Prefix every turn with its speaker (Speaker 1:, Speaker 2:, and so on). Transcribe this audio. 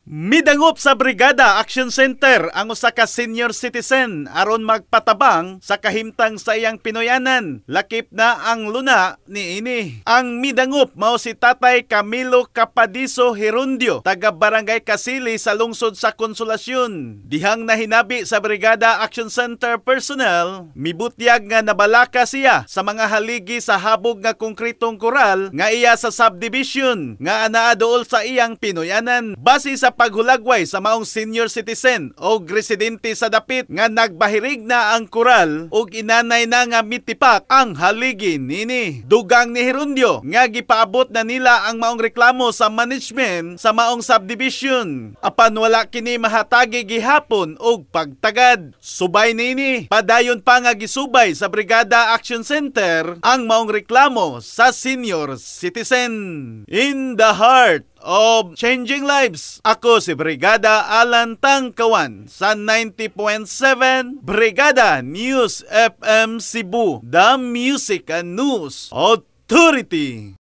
Speaker 1: Midangop sa Brigada Action Center ang usa ka senior citizen aron magpatabang sa kahimtang sa iyang pinuy-anan. Lakip na ang luna niini. Ang midangop mao si Tatay Camilo Capadiso Gerundio, taga Barangay Kasili sa lungsod sa Consolacion. Dihang nahinabi sa Brigada Action Center personnel, mibutyag nga nabalaka siya sa mga haligi sa habog nga konkritong koral nga iya sa subdivision nga anaa duol sa iyang pinuy-anan. Base sa paghulagway sa maong senior citizen o residente sa dapit nga nagbahirig na ang koral ug inanay na nga mitipak ang haligi nini. Dugang ni Gerundio nga gipaabot na nila ang maong reklamo sa management sa maong subdivision. Apan wala kini mahatagi gihapon og pagtagad. Subay nini, padayon pa nga gisubay sa Brigada Action Center ang maong reklamo sa senior citizen. In the heart of changing lives, ako si Brigada Alan Tangkawan sa 90.7 Brigada News FM Cebu, the Music and News Authority.